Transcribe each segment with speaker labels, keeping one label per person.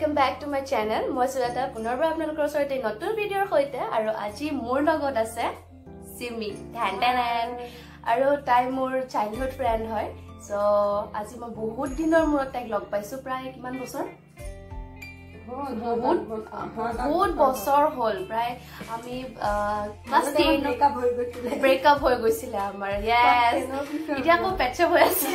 Speaker 1: Welcome back to my channel. মই সুজাতা পুনৰবাৰ আপোনালোকৰ ওচৰত এই নতুন ভিডিঅ'ৰ সৈতে আৰু আজি মোৰ লগত আছে চিমি ধান ধান আৰু তাই মোৰ চাইল্ডহুড ফ্ৰেণ্ড হয়। চ' আজি মই বহুত দিনৰ মূৰত তাইক লগ পাইছোঁ, প্ৰায় কিমান বছৰ, বহুত বহুত বছৰ হ'ল, প্ৰায় আমি ক্লাছ 10 ব্ৰেকআপ হৈ গৈছিলে আমাৰ। য়েছ, এতিয়া আকৌ পেটছআপ হৈ আছে,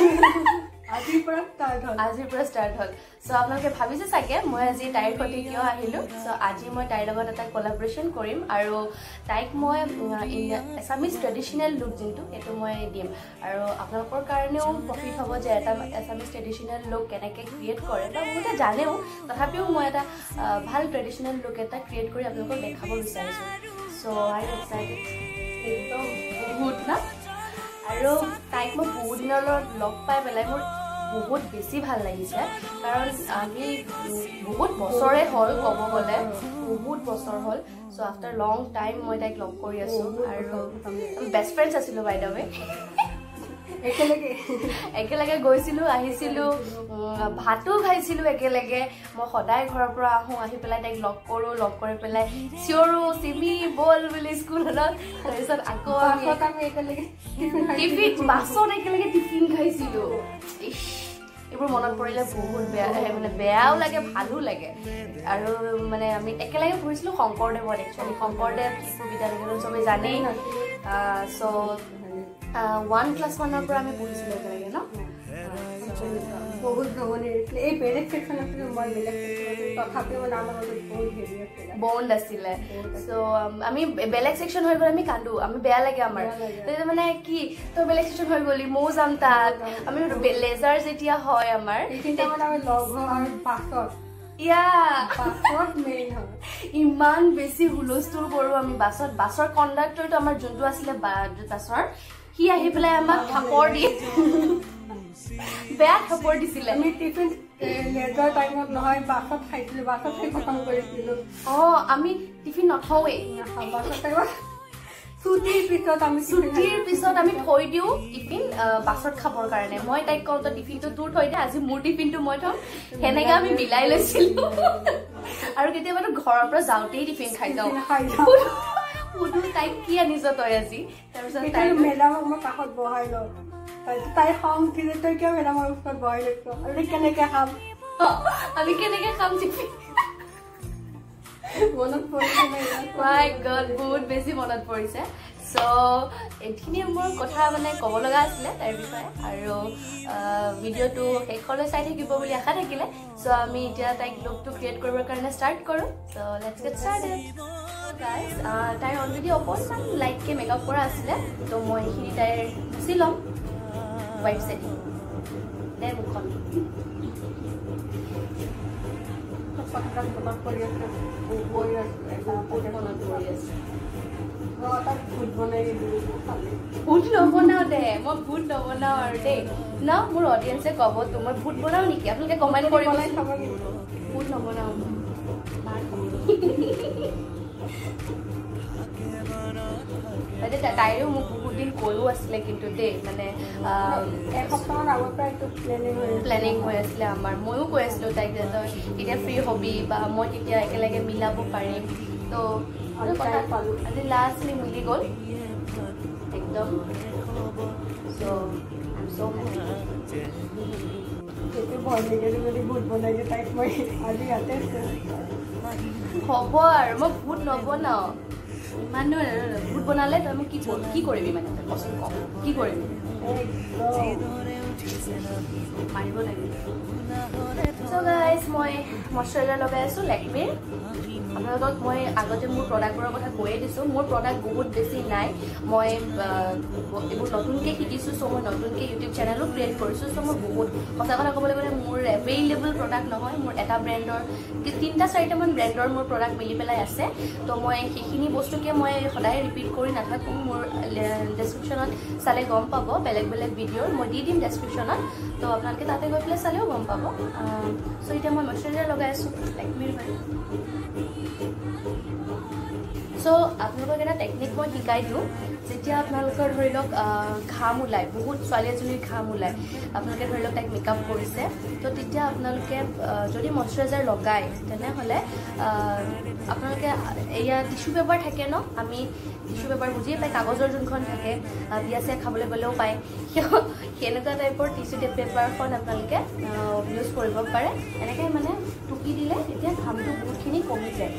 Speaker 1: আজিৰ পৰা ষ্টাৰ্ট হ'ল। চ' আপোনালোকে ভাবিছে চাগে মই আজি তাইৰ সৈতে কিয় আহিলোঁ। চ' আজি মই তাইৰ লগত এটা কলাবৰেশ্যন কৰিম আৰু তাইক মই এছামিজ ট্ৰেডিশ্যনেল লুক যোনটো সেইটো মই দিম আৰু আপোনালোকৰ কাৰণেও প্ৰফিট হ'ব যে এটা এছামিজ ট্ৰেডিশ্যনেল লুক কেনেকৈ ক্ৰিয়েট কৰে বা বহুতে জানেও, তথাপিও মই এটা ভাল ট্ৰেডিশ্যনেল লুক এটা ক্ৰিয়েট কৰি আপোনালোকক দেখাব বিচাৰিছোঁ। চ' I am excited একদম বহুত না। আৰু তাইক মই বহুত দিনৰ লগত লগ পাই পেলাই মোৰ বহুত বেছি ভাল লাগিছে, কাৰণ আমি বহুত বছৰে হ'ল, ক'ব গ'লে বহুত বছৰ হ'ল। চ' আফটাৰ লং টাইম মই তাইক লগ কৰি আছোঁ আৰু বেষ্ট ফ্ৰেণ্ডছ আছিলোঁ বাই the ৱে, একেলগে গৈছিলোঁ আহিছিলোঁ, ভাতো খাইছিলোঁ একেলগে। মই সদায় ঘৰৰ পৰা আহোঁ, আহি পেলাই তাইক লগ কৰোঁ, লগ কৰি পেলাই চিঞৰোঁ চিমি বল বুলি স্কুলত। তাৰপিছত আকৌ আমি টিফিন বাছত একেলগে টিফিন খাইছিলোঁ। এইবোৰ মনত পৰিলে বহুত বেয়া, মানে বেয়াও লাগে ভালো লাগে। আৰু মানে আমি একেলগে পঢ়িছিলোঁ শংকৰদেৱত, একচুৱেলি শংকৰদেৱ শিশু বিদ্যানিকেতন চবেই জানেই। চ' 1 ক্লাছ 1ৰ পৰা আমি পঢ়িছিলোঁ একেলগে ন।
Speaker 2: বহুত জমনি আছিলে, এই বেলেগ ছেকশ্যন আছিলে, মই বেলেগ ছেকশ্যন, তথাপিও মানে আমাৰ মাজত বহুত হেৰি আছিলে,
Speaker 1: বণ্ড আছিলে। চ' আমি বেলেগ ছেকশ্যন হৈ গ'লে আমি কান্দো, আমি বেয়া লাগে আমাৰ, তেতিয়া মানে কি তই বেলেগ ছেকশ্যন হৈ গ'লি ময়ো যাম তাত। আমি লেজাৰ যেতিয়া হয় আমাৰ ইমান বেছি হুলস্থুল কৰোঁ আমি বাছত। বাছৰ কণ্ডাক্টৰটো আমাৰ যোনটো আছিলে বাছৰ, সি আহি পেলাই আমাক থাপৰ দিয়ে, বেয়া থাপৰ দিছিলে।
Speaker 2: আমি টিফিন লেজাৰ টাইমত নহয় বাছত খাইছিলো, বাছত খাই খতম কৰিছিলো।
Speaker 1: অ, আমি টিফিন নথওঁৱেই
Speaker 2: বাছত টাইমত, ছুটিৰ পিছত
Speaker 1: আমি থৈ দিওঁ টিফিন বাছত খাবৰ কাৰণে। মই তাইক কওঁ তই টিফিনটো তোৰ থৈ দে, আজি মোৰ টিফিনটো মই থম, সেনেকে আমি মিলাই লৈছিলো। আৰু কেতিয়াবাতো ঘৰৰ পৰা যাওঁতেই টিফিন খাই যাওঁ, সুধো তাইক কি আনিছ তই আজি।
Speaker 2: তাৰপিছত মেডামক মই কাষত বহাই লওঁ, তাই খং উঠিলে তই কিয় মেডামৰ ওচৰত বহাই লৈছ, আৰু কেনেকে খাম
Speaker 1: আমি, কেনেকে খাম টিফিন।
Speaker 2: মনত পৰিছে,
Speaker 1: মাই গড, বহুত বেছি মনত পৰিছে। চ' এইখিনিয়ে মোৰ কথা মানে ক'ব লগা আছিলে তাইৰ বিষয়ে, আৰু ভিডিঅ'টো শেষলৈ চাই থাকিব বুলি আশা থাকিলে। চ' আমি এতিয়া তাইক লুকটো ক্ৰিয়েট কৰিবৰ কাৰণে ষ্টাৰ্ট কৰোঁ। So let's get started guys. তাইৰ অলৰেডি অকণমান লাইটকৈ মেকআপ কৰা আছিলে, ত' মই এইখিনি তাইৰ মুচি ল'ম ৱাইপছেদি দে মুখখন।
Speaker 2: মনত পৰি আছে,
Speaker 1: মনত পৰি আছে।
Speaker 2: ভূত
Speaker 1: নবনাও দে, মই ভূত নবনাও আৰু দেই ন, মোৰ অডিয়েঞ্চে ক'ব তো মই ভূত বনাওঁ নেকি, আপোনালোকে কমেণ্ট কৰিব। ভূত নবনাও, তাইও মোক বহুত দিন কৈও আছিলে কিন্তু দেই, মানে প্লেনিং হৈ আছিলে আমাৰ। ময়ো কৈ আছিলোঁ তাইক যে তই কেতিয়া ফ্ৰী হবি বা মই কেতিয়া একেলগে মিলাব পাৰিম। ত' আজি লাষ্টলি মিলি গ'ল একদম। চ' I am so happy. হ'ব আৰু মই ভূত নবনাওঁ ইমানো। ভূত বনালে তই মোক কি কৰিবি মানে তই কচোন ক, কি কৰিবি? মাৰিব লাগিব। চ' গাইজ, মই মইশ্চাৰাইজাৰ লগাই আছোঁ লেকমিৰ। আপোনালোকক মই আগতে মোৰ প্ৰডাক্টবোৰৰ কথা কৈয়ে দিছোঁ, মোৰ প্ৰডাক্ট বহুত বেছি নাই, মই এইবোৰ নতুনকৈ শিকিছোঁ। চ' মই নতুনকৈ ইউটিউব চেনেলো ক্ৰিয়েট কৰিছোঁ। চ' মই বহুত সঁচা কথা ক'বলৈ গ'লে মোৰ এভেইলেবল প্ৰডাক্ট নহয়, মোৰ এটা ব্ৰেণ্ডৰ 3টা 4টামান ব্ৰেণ্ডৰ মোৰ প্ৰডাক্ট মিলি পেলাই আছে। ত' মই সেইখিনি বস্তুকে মই সদায় ৰিপিট কৰি নাথাকোঁ। মোৰ ডেছক্ৰিপশ্যনত চালে গম পাব, বেলেগ বেলেগ ভিডিঅ'ৰ মই দি দিম ডেছক্ৰিপশ্যনত, ত' আপোনালোকে তাতে গৈ পেলাই চালেও গম পাব। চ' এতিয়া মই মইশ্চাৰাইজাৰ লগাই আছোঁ লেকমিৰ হয়। চ' আপোনালোকক এটা টেকনিক মই শিকাই দিওঁ। যেতিয়া আপোনালোকৰ ধৰি লওক ঘাম ওলায়, বহুত ছোৱালী এজনীৰ ঘাম ওলায়, আপোনালোকে ধৰি লওক তাইক মেকআপ কৰিছে, তো তেতিয়া আপোনালোকে যদি মইশ্চাৰাইজাৰ লগায় তেনেহ'লে আপোনালোকে এয়া টিচু পেপাৰ থাকে ন, আমি টিচু পেপাৰ বুজিয়ে পায়, কাগজৰ যোনখন থাকে বিয়া চিয়া খাবলৈ গ'লেও পায়, সেনেকুৱা টাইপৰ টিচু পেপাৰখন আপোনালোকে ইউজ কৰিব পাৰে। এনেকৈ মানে টুকি দিলে তেতিয়া ঘামটো বহুতখিনি কমি যায়।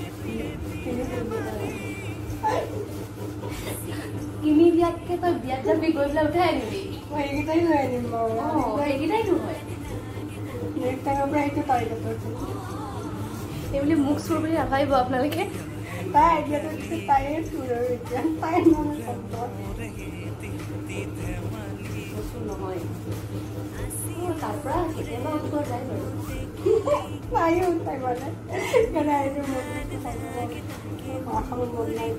Speaker 1: কিনি দিয়াতকৈ তই বিয়াত যাবি গৈ পেলাই উঠাই আনিবি,
Speaker 2: সেইকেইটাই লৈ আনিম বাৰু।
Speaker 1: সেইকেইটাইতো হয়।
Speaker 2: নেক্সট টাইমৰ পৰা সেইটো টাৰ্গেট।
Speaker 1: সেইবুলি মোক চোৰ বুলি নাভাবিব আপোনালোকে।
Speaker 2: তাই আইডিয়াটো দিছে, তাইয়ে চোৰ আৰু এতিয়া তাই
Speaker 1: নহয়। তাৰ পৰা কেতিয়াবা উঠোৱা যায় বাৰু,
Speaker 2: তাইও উঠাই মানে সেইকাৰণে আইডিয়া খাব মন নাই।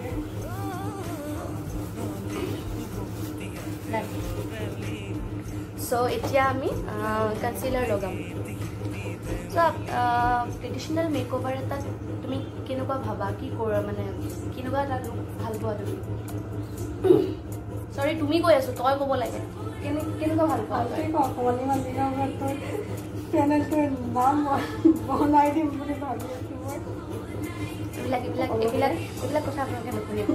Speaker 1: চ' এতিয়া আমি কনচিলাৰ লগাম। চ' ট্ৰেডিশ্যনেল মেকঅভাৰ এটা তুমি কেনেকুৱা ভাবা, কি কৰা মানে কেনেকুৱা এটা লুক ভাল পোৱা তুমি? চৰি তুমি কৈ আছো, তই ক'ব লাগে। কেনেকুৱা ভাল পোৱা?
Speaker 2: চেনেলটোৰ নাম বনাই দিম বুলি ভাবি আছো মই।
Speaker 1: এইবিলাক এইবিলাক এইবিলাক এইবিলাক কথা আপোনালোকে নুশুনিব।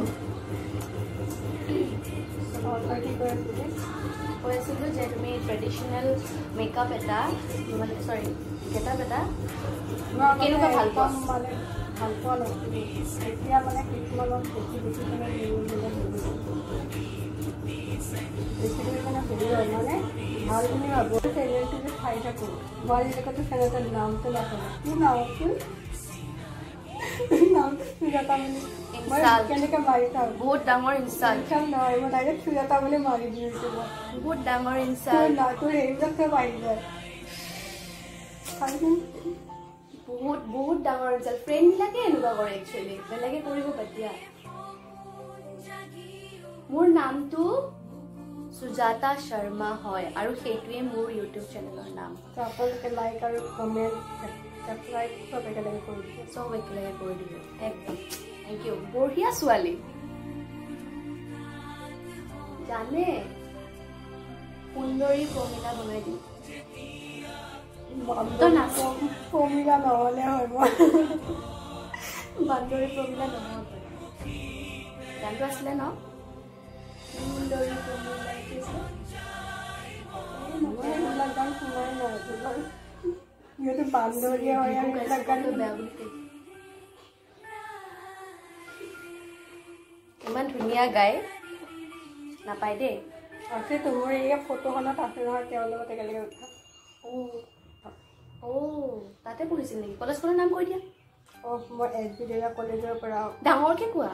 Speaker 1: কৈ আছিলোঁ যে তুমি ট্ৰেডিশ্যনেল মেকআপ এটা মানে চৰি গেটআপ এটা কেনেকুৱা ভাল পোৱা?
Speaker 2: মানে ভাল পোৱা নাছিলোঁ, এতিয়া মানে কিছুমানক দেখি দেখি মানে বেছি মানে হেৰি হয়, মানে ভাল বুলি ভাবোঁ। চেনেলটো যে চাই থাকোঁ মই, আজিলৈকেতো চেনেলটোৰ নামটো নাজানো, কি নাম আছিল? নামটো সুজাতা বুলি। মই কেনেকৈ মাৰি চাওঁ,
Speaker 1: বহুত ডাঙৰ ইনচাল্ট
Speaker 2: নহয়, মই ডাইৰেক্ট সুজাতা বুলি মাৰি দিছোঁ। মই
Speaker 1: বহুত ডাঙৰ ইনচাল্ট।
Speaker 2: তোৰ সেইবিলাক চব আহি যায়,
Speaker 1: বহুত বহুত ডাঙৰ ইনচাল্ট। ফ্ৰেণ্ডবিলাকে এনেকুৱা কৰে একচুৱেলি, বেলেগে কৰিব বাদ দিয়া। মোৰ নামটো সুজাতা শৰ্মা হয় আৰু সেইটোৱে মোৰ ইউটিউব চেনেলৰ নাম।
Speaker 2: আপোনালোকে লাইক আৰু কমেণ্ট ছাবস্ক্ৰাইব চব একেলগে কৰি দিব,
Speaker 1: চব একেলগে কৰি দিব একদম। Thank U. বঢ়িয়া ছোৱালী, জানে সুন্দৰী প্ৰমীলা বনাই দিম।
Speaker 2: প্ৰমীলা নহ'লে হয়, মই
Speaker 1: বান্দৰী প্ৰমীলা নহয়। গানটো আছিলে ন সুন্দৰী প্ৰমীলা, কি আছিলে?
Speaker 2: মই সেইবিলাক গান শুনাই নাই, যিহেতু বান্দৰীয়ে হয় আৰু এইবিলাক গান
Speaker 1: বেয়া বুলি কৈছে। ইমান ধুনীয়া গায়, নাপায় দেই।
Speaker 2: আছেতো মোৰ এই ফটোখনত আছে নহয়, তেওঁৰ লগত একেলগে উঠা।
Speaker 1: অ' তাতে পঢ়িছিল নেকি? কলেজখনৰ নাম কৈ দিয়া।
Speaker 2: অ' মই এছ বি দেউৰা কলেজৰ পৰা।
Speaker 1: ডাঙৰকৈ কোৱা।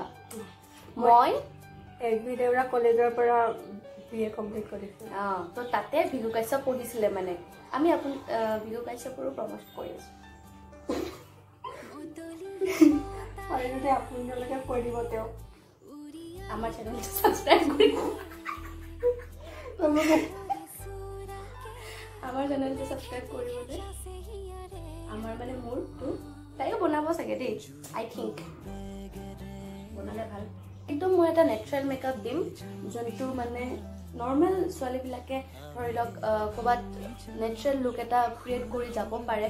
Speaker 1: মই
Speaker 2: এছ বি দেউৰা কলেজৰ পৰা বি এ কমপ্লিট কৰিছোঁ।
Speaker 1: অঁ, তো তাতে ভিগু কাশ্যপ পঢ়িছিলে মানে। আমি আপুনি ভিগু কাশ্যপৰো প্ৰমোট কৰি আছোঁ।
Speaker 2: আৰু যদি আপোনালোকে কৈ দিব তেওঁক
Speaker 1: আমাৰ চেনেলটো ছাবস্ক্ৰাইব কৰিব, আমাৰ চেনেলটো ছাবস্ক্ৰাইব কৰিবলৈ, আমাৰ মানে মোৰটো তাইও বনাব চাগে দেই, আই থিংক বনালে ভাল। একদম মই এটা নেচাৰেল মেকআপ দিম, যোনটো মানে নৰ্মেল ছোৱালীবিলাকে ধৰি লওক ক'ৰবাত নেচাৰেল লুক এটা ক্ৰিয়েট কৰি যাব পাৰে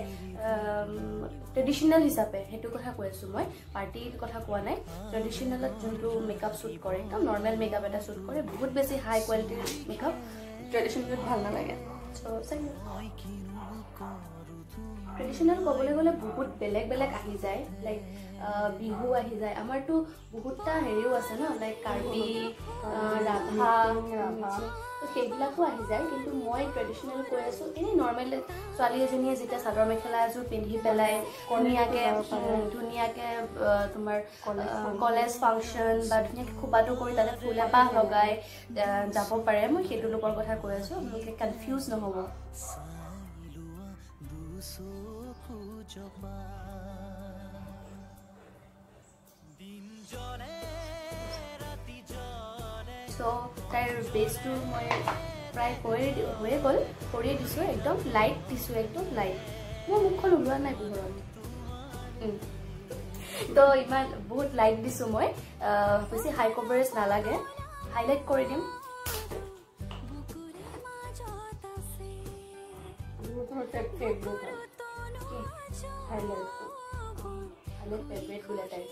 Speaker 1: ট্ৰেডিশ্যনেল হিচাপে, সেইটো কথা কৈ আছোঁ মই, পাৰ্টিৰ কথা কোৱা নাই। ট্ৰেডিশ্যনেলত যোনটো মেকআপ শ্বুট কৰে, একদম নৰ্মেল মেকআপ এটা শ্বুট কৰে, বহুত বেছি হাই কোৱালিটিৰ মেকআপ ট্ৰেডিশ্যনেলত ভাল নালাগে। চ' চাই ট্ৰেডিশ্যনেল ক'বলৈ গ'লে বহুত বেলেগ বেলেগ আহি যায়, লাইক বিহু আহি যায়, আমাৰতো বহুতটা হেৰিও আছে ন, লাইক কাৰ্বি, ৰাভা, তো সেইবিলাকো আহি যায়। কিন্তু মই ট্ৰেডিশ্যনেল কৈ আছোঁ, এনেই নৰ্মেল ছোৱালী এজনীয়ে যেতিয়া চাদৰ মেখেলা এযোৰ পিন্ধি পেলাই ধুনীয়াকৈ ধুনীয়াকৈ তোমাৰ কলেজ ফাংচন বা ধুনীয়াকৈ খোপাটো কৰি তাতে ফুল এপাহ লগাই যাব পাৰে, মই সেইটো লোকৰ কথা কৈ আছোঁ, আপোনালোকে কনফিউজ নহ'ব। চ' তাইৰ বেছটো মই প্ৰায় হৈয়ে গ'ল, কৰিয়ে দিছোঁ, একদম লাইট দিছোঁ, একদম লাইট। মোৰ মুখখন ওলোৱা নাই পোহৰত। তো ইমান বহুত লাইট দিছোঁ মই, বেছি হাই কভাৰেজ নালাগে। হাইলাইট কৰি দিম। ফেভৰেট বোলে তাইৰ।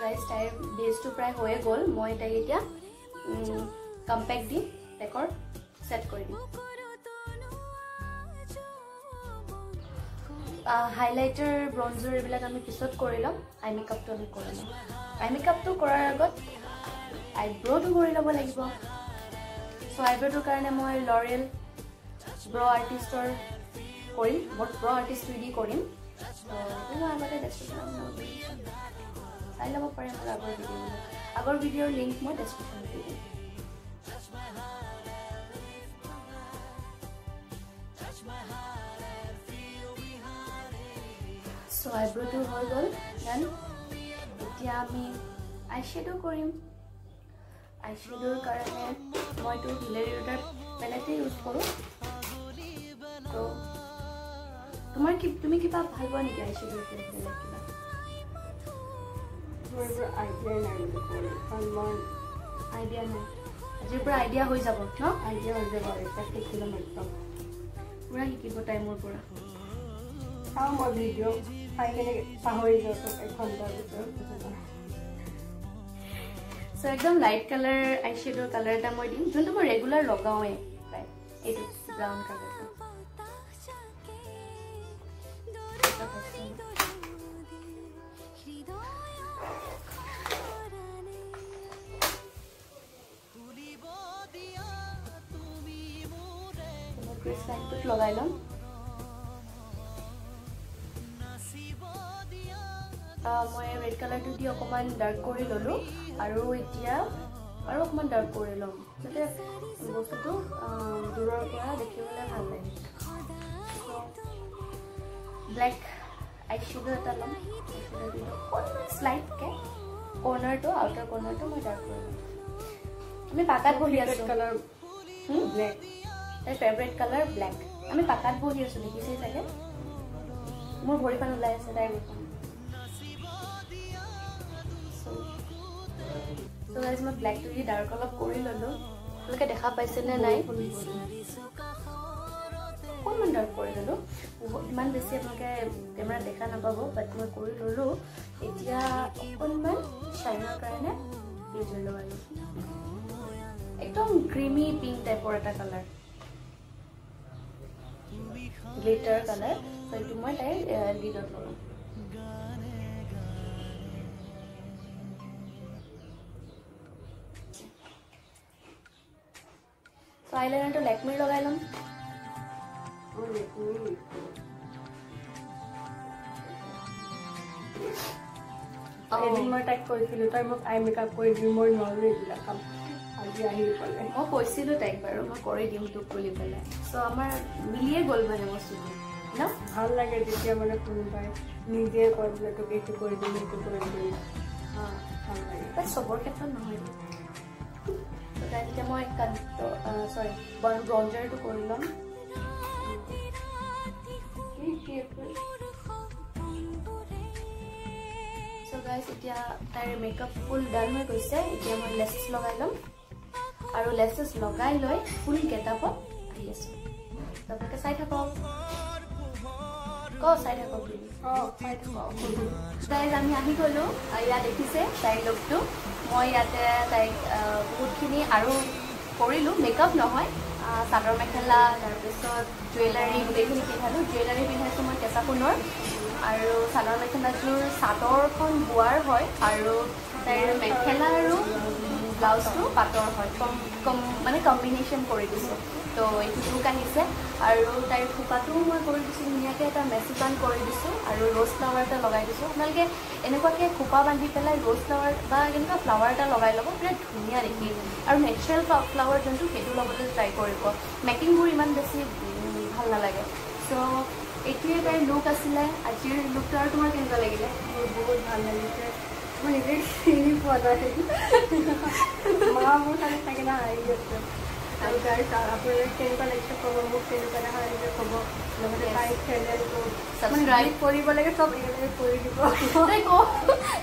Speaker 1: গাইজ, তাইৰ বেজটো প্ৰায় হৈয়ে গ'ল। মই তাইক এতিয়া কম্পেক্ট দি পেকৰ ছেট কৰি দিম। হাইলাইটাৰ, ব্ৰঞ্জাৰ এইবিলাক আমি পিছত কৰি ল'ম। আই মেকআপটো আমি কৰি ল'ম। আই মেকআপটো কৰাৰ আগত আইব্ৰ'টো কৰি ল'ব লাগিব। চ' আইব্ৰ'টোৰ কাৰণে মই লৰেল ব্ৰ' আৰ্টিষ্টৰ কৰিম, ব্ৰ' আৰ্টিষ্ট 3D কৰিম। মই আগতে ডেছক্ৰিপশ্যনত চাই ল'ব পাৰে মোৰ আগৰ ভিডিঅ'। আগৰ ভিডিঅ'ৰ লিংক মই ডেছক্ৰিপশ্যনত দি দিম। চ' আইব্ৰ'টো হৈ গ'ল, দেন এতিয়া আমি আইশ্বেডো কৰিম। আইশ্বেডোৰ কাৰণে মইতো হিলেৰী ৰুটাৰ পেলেটেই ইউজ কৰোঁ। ত' তোমাৰ কি, তুমি কিবা ভাল পোৱা নেকি আইশ্বেডোৰ বেলেগ কিবা? আইডিয়া নাই। আজিৰ পৰা আইডিয়া হৈ যাব ন?
Speaker 2: আইডিয়া হৈ যাব, এতিয়া শিকি ল'ম একদম
Speaker 1: পূৰা শিকিব তাই মোৰ পৰা।
Speaker 2: চাওঁ মই ভিডিঅ' চাই কেনে পাহৰি যাওঁ এঘণ্টাৰ ভিতৰত।
Speaker 1: চ' একদম লাইট কালাৰ আইশ্বেডোৰ কালাৰ এটা মই দিম, যোনটো মই ৰেগুলাৰ লগাওঁৱেই প্ৰায়, এইটো ব্ৰাউন কালাৰটো। ক্ৰিছ লাইনটোত লগাই ল'ম। মই ৰেড কালাৰটো দি অকণমান ডাৰ্ক কৰি ল'লোঁ, আৰু এতিয়া আৰু অকণমান ডাৰ্ক কৰি ল'ম যাতে বস্তুটো দূৰৰ পৰা দেখিবলৈ ভাল লাগে। ব্লেক আইশ্বেডো এটা ল'ম। আইশ্বেডো অকণমান শ্লাইটকৈ কৰ্ণাৰটো, আউটাৰ কৰ্ণাৰটো মই ডাৰ্ক কৰি ল'ম। আমি পাকাত বহি আছোঁ।
Speaker 2: কালাৰ ব্লেক,
Speaker 1: তাইৰ ফেভৰেট কালাৰ ব্লেক। আমি পাকাত বহি আছোঁ, দেখিছেই চাগে। মোৰ ভৰিখন ওলাই আছে, তাইৰ ভৰিখন। চ' গাইজ, মই ব্লেকটো দি ডাৰ্ক অলপ কৰি ল'লোঁ। আপোনালোকে দেখা পাইছেনে নাই? অকণমান ডাৰ্ক কৰি ল'লোঁ, ইমান বেছি আপোনালোকে কেমেৰাত দেখা নাপাব, বাট মই কৰি ল'লোঁ। এতিয়া অকণমান শ্বাইনৰ কাৰণে গ্লিজাৰ লগালোঁ, একদম ক্ৰিমি পিংক টাইপৰ এটা কালাৰ, গ্লিটাৰ কালাৰ। চ' এইটো মই তাইৰ লিডত লগাম। চ' আইলাইনাৰটো লেকমিৰ লগাই ল'ম।
Speaker 2: এদিন মই তাইক কৈছিলোঁ, তই মোক আই মেকআপ কৰি দিবি, মই নোৱাৰোঁ এইবিলাক কাম। আজি আহি পালে।
Speaker 1: মই কৈছিলোঁ তাইক বাৰু মই কৰি দিম তোক বুলি পেলাই। চ' আমাৰ মিলিয়ে গ'ল মানে বস্তুটো ন।
Speaker 2: ভাল লাগে যেতিয়া মানে কোনোবাই নিজে কয় বোলে তোক এইটো কৰি দিম, এইটো কৰি দিম, ভাল লাগে।
Speaker 1: বাট চবৰ ক্ষেত্ৰত নহয়। তেতিয়া মই চৰি ব্ৰঞ্জাৰটো কৰি ল'ম। চ' গাইজ, এতিয়া তাইৰ মেকআপ ফুল ডান হৈ গৈছে। এতিয়া মই লেচেছ লগাই ল'ম, আৰু লেচেছ লগাই লৈ ফুল গেটআপত আহি আছোঁ। আপোনালোকে চাই থাকক, ক চাই থাকক বুলি। গাইজ, আমি আহি গ'লোঁ। ইয়াত দেখিছে তাইৰ লুকটো। মই ইয়াতে তাইক বহুতখিনি আৰু কৰিলোঁ, মেকআপ নহয়, চাদৰ মেখেলা, তাৰপিছত জুৱেলাৰী গোটেইখিনি পিন্ধালোঁ। জুৱেলাৰী পিন্ধাইছোঁ মই কেঁচা সোণৰ, আৰু চাদৰ মেখেলাযোৰ চাদৰখন বোৱাৰ হয়, আৰু তাইৰ মেখেলা আৰু ব্লাউজটো পাটৰ হয়। কম কম মানে কম্বিনেশ্যন কৰি দিছোঁ। তো এইটো লুক আহিছে। আৰু তাইৰ খোপাটোও মই কৰি দিছোঁ ধুনীয়াকৈ, এটা মেচিপান কৰি দিছোঁ আৰু ৰ'জ ফ্লাৱাৰ এটা লগাই দিছোঁ। আপোনালোকে এনেকুৱাকৈ খোপা বান্ধি পেলাই ৰ'জ ফ্লাৱাৰ বা এনেকুৱা ফ্লাৱাৰ এটা লগাই ল'ব, বিৰাট ধুনীয়া দেখি। আৰু নেচাৰেল ফ্লাৱাৰ যোনটো, সেইটো ল'বলৈ ট্ৰাই কৰিব। মেকিংবোৰ ইমান বেছি ভাল নালাগে। চ' এইটোৱে তাইৰ লুক আছিলে আজিৰ লুকটো। আৰু তোমাৰ কেনেকুৱা লাগিলে?
Speaker 2: মোৰ বহুত ভাল লাগিছে, মই নিজে চিনি পোৱা নাই। মা মোৰ খালি চাই কিনে হাঁহি আছে। আৰু গাইজ, আপোনালোকে কেনেকুৱা লাগিছে ক'ব, মোক কেনেকুৱা দেখা লাগিছে ক'ব, লগতে তাইক চেনেলটো
Speaker 1: ছাবস্ক্ৰাইব
Speaker 2: কৰিব লাগে, চব একেলগে কৰি দিব।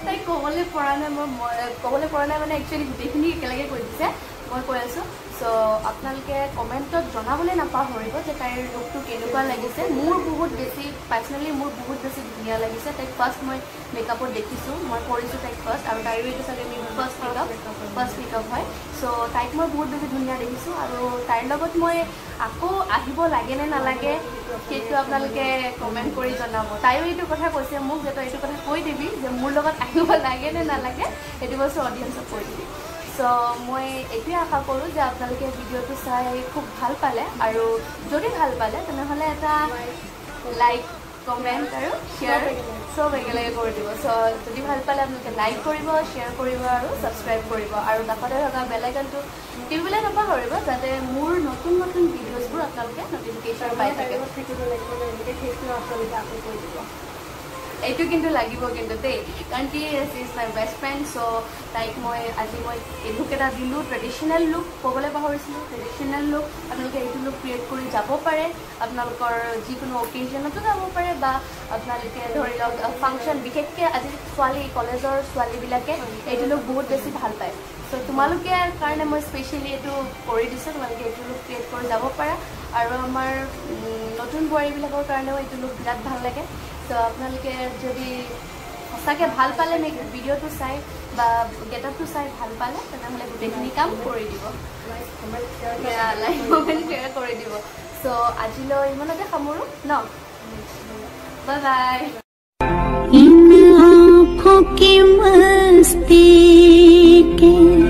Speaker 1: তাই ক'বলৈ পৰা নাই, মই ক'বলৈ পৰা নাই, মানে একচুৱেলি গোটেইখিনি একেলগে কৈ দিছে, মই কৈ আছোঁ। চ' আপোনালোকে কমেণ্টত জনাবলৈ নাপাহৰিব যে তাইৰ লুকটো কেনেকুৱা লাগিছে। মোৰ বহুত বেছি পাৰ্চনেলি মোৰ বহুত বেছি ধুনীয়া লাগিছে। তাইক ফাৰ্ষ্ট মই মেকআপত দেখিছোঁ, মই কৰিছোঁ তাইক ফাৰ্ষ্ট, আৰু তাইৰো এইটো চাগে ফাৰ্ষ্ট মেকআপ হয়। চ' তাইক মই বহুত বেছি ধুনীয়া দেখিছোঁ, আৰু তাইৰ লগত মই আকৌ আহিব লাগে নে নালাগে সেইটো আপোনালোকে কমেণ্ট কৰি জনাব। তাইও এইটো কথা কৈছে মোক যে তই এইটো কথা কৈ দিবি যে মোৰ লগত আহিব লাগে নে নালাগে, সেইটো বস্তু অডিয়েঞ্চক কৈ দিবি। চ' মই এইটোৱে আশা কৰোঁ যে আপোনালোকে ভিডিঅ'টো চাই খুব ভাল পালে, আৰু যদি ভাল পালে তেনেহ'লে এটা লাইক, কমেণ্ট আৰু শ্বেয়াৰ চব একেলগে কৰি দিব। চ' যদি ভাল পালে আপোনালোকে লাইক কৰিব, শ্বেয়াৰ কৰিব আৰু ছাবস্ক্ৰাইব কৰিব, আৰু কাষতে থকা বেল আইকনটো টিপিবলৈ নাপাহৰিব, যাতে মোৰ নতুন নতুন ভিডিঅ'জবোৰ আপোনালোকে নটিফিকেশ্যন পাই থাকে।
Speaker 2: থাকিব লাগিব এনেকৈ, সেইটো আপোনালোকে আকৌ কৈ দিব।
Speaker 1: এইটো কিন্তু লাগিব কিন্তু দেই, কাৰণ কি is my best friend. So তাইক মই আজি মই এই লুক এটা দিলোঁ, ট্ৰেডিশ্যনেল লুক, ক'বলৈ পাহৰিছিলোঁ, ট্ৰেডিশ্যনেল লুক। আপোনালোকে এইটো লুক ক্ৰিয়েট কৰি যাব পাৰে, আপোনালোকৰ যিকোনো অকেজনতো যাব পাৰে, বা আপোনালোকে ধৰি লওক ফাংচন, বিশেষকৈ আজি ছোৱালী, কলেজৰ ছোৱালীবিলাকে এইটো লুক বহুত বেছি ভাল পায়। চ' তোমালোকে কাৰণে মই স্পেচিয়েলি এইটো কৰি দিছোঁ, তোমালোকে এইটো লুক ক্ৰিয়েট কৰি যাব পাৰা। আৰু আমাৰ নতুন বোৱাৰীবিলাকৰ কাৰণেও এইটো লুক বিৰাট ভাল লাগে। চ' আপোনালোকে যদি সঁচাকৈ ভাল পালে ভিডিঅ'টো চাই বা গেটআপটো চাই ভাল পালে, তেনেহ'লে গোটেইখিনি কাম কৰি দিব,
Speaker 2: like, comment, share.
Speaker 1: Like, comment, share কৰি দিব। চ' আজিলৈ ইমানতে সামৰোঁ ন? Bye bye.
Speaker 3: इन आँखों की मस्ती के